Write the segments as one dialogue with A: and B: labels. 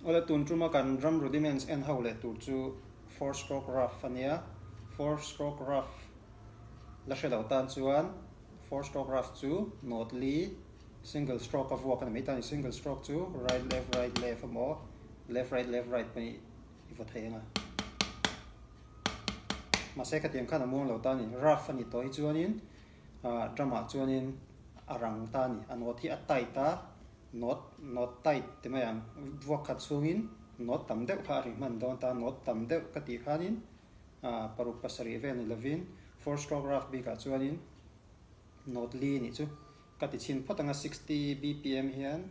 A: Awle tun tuma kan drum rudiments en ho leh tur chu four stroke rough a nia. Four stroke rough la hre lo tan chuan four stroke rough chu note li single stroke a vuak a ni mai ta a ni. Single stroke chu right left right left emaw left right left right pawh i va thei ang a. Mahse khatiang khan a muang lo ta a ni. Rough a ni tawh hi chuanin drum ah chuanin a rang ta a ni. A note hi a tight a. Note, note tight ti mai ang. Vuak khat chhungin note tam deuh kha a ri hman dawn ta. Note tam deuh ka tih khanin paruk pasarih vel ni lovin four stroke rough bikah chuanin note li nih chu ka ti chhin phawt ang a 60 bpm hian.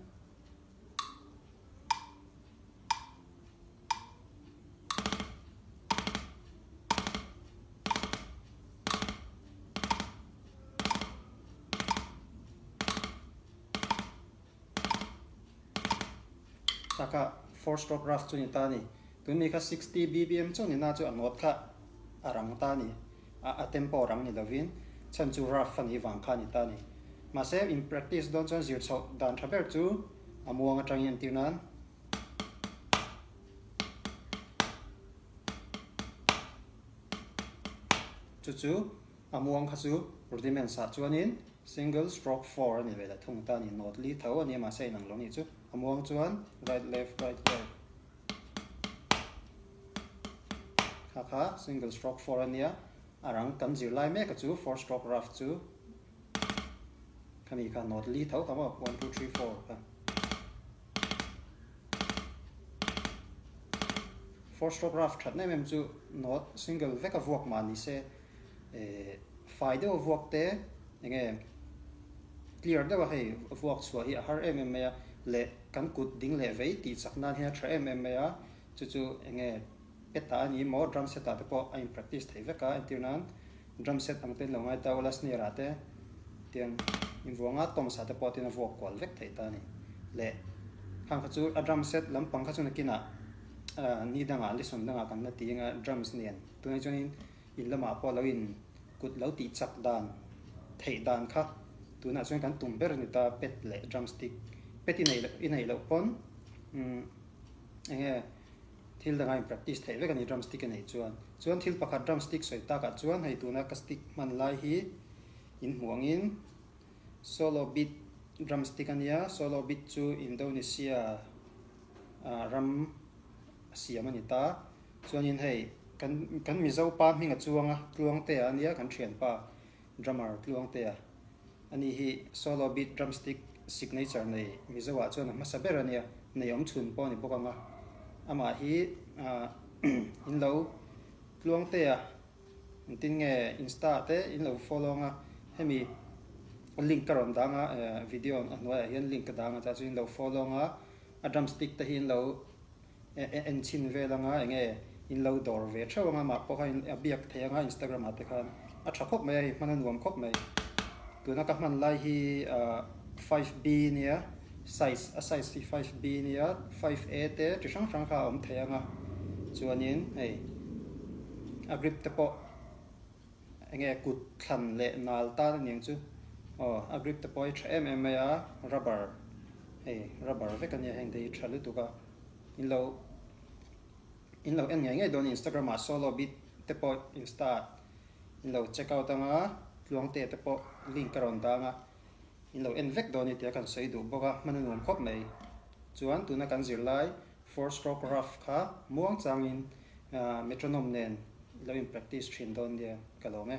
A: Taka four stroke rough chu ni ta a ni. Tun mi kha 60 bpm chauh ni na chu a note kha a rang ta a ni. A tempo rang ni lovin chhan chu rough a nih vang kha a ni ta a ni. Mahse in practice dawn chuan zir chhoh dan tha ber chu a muang atangin entir nan. Chu chu a muang kha chu rudiments ah chuanin single stroke four a ni ve leh thung ta a ni. Note li tho a ni a mahse a inang lo nih chu. A muang chuan right left right left kha kha single stroke four a nia. A rang kan zir lai mek a chu four stroke rough chu khami kha note li tho kha maw one two three four kha. Four stroke rough that em em chu note single vek a vuak mah ni se eh fai deuh a vuak te enge clear deuh a hei vuak chhuah hi a har em em mai a leh kan kut ding leh vei tih chak nan hian a tha em em mai a chu chu enge pet ah a ni maw drum set ah te pawh a in practice thei vek a entir nan drum set ang te in lo ngai ta ula snare ah te tiang invuanga toms ah te pawh tin a vuak kual vek thei ta a ni leh khang kha chu a drum set lampang kha chu nakinah ni dangah lesson dangah kan la ti anga drums nen tunah chuanin in lamah pawh lo in kut lo tih chak dan theih dan kha tunah chuan kan tum ber a ni ta pet leh drumstick pet i neih i neih loh pawn eng nge Thil danga in practice theih vek a ni drumstick a neih chuan. Chuan thil pakhat drumstick sawi takah chuan hei tuna ka stick hman lai hi in hmuh angin solo beat drumstick a nia, solo beat chu Indonesia ram a siam a ni ta. Chuanin hei kan kan Mizo pa hming a chuang a, Tluangtea a nia kan thianpa drummer Tluangtea. Ani hi solo beat drumstick signature nei Mizo ah chuan a hmasa ber a nia, nei awm chhun pawh a ni bawk ang a. Amah hi in lo tluang te a, engtin nge insta ah te in lo follow ang a, hemi link ka rawn dang a, video a hnuaiah hian link ka dang a, chah chuan in lo follow ang a, a drumstick te hi in lo En chhin vel anga enge in lo dawr ve theuh anga mah pawh kha a biak thei anga Instagram ah te khan a tha khawp mai a hei hman a nuam khawp mai. Tuna ka hman lai hi 5B nia size a size hi 5B nia 5A te chi hrang hrang kha a awm thei anga chuanin hei a grip te pawh enge kut thlan leh nal tan a niang chu aw a grip te pawh hi tha em em mai a rubber hei rubber vek ania heng te hi tha lutuk a. In lo in lo en ngei ngei dawn Instagram ah solo beat te pawh insta ah in lo check out anga tluangte te pawh link ka rawn dang a in lo en vek dawn ni tia kan sawi duh bawk a hman a nuam khawp mai chuan tuna kan zirlai four stroke rough kha muang changin metronome nen lo in practice thin dawn nia ka lawm e.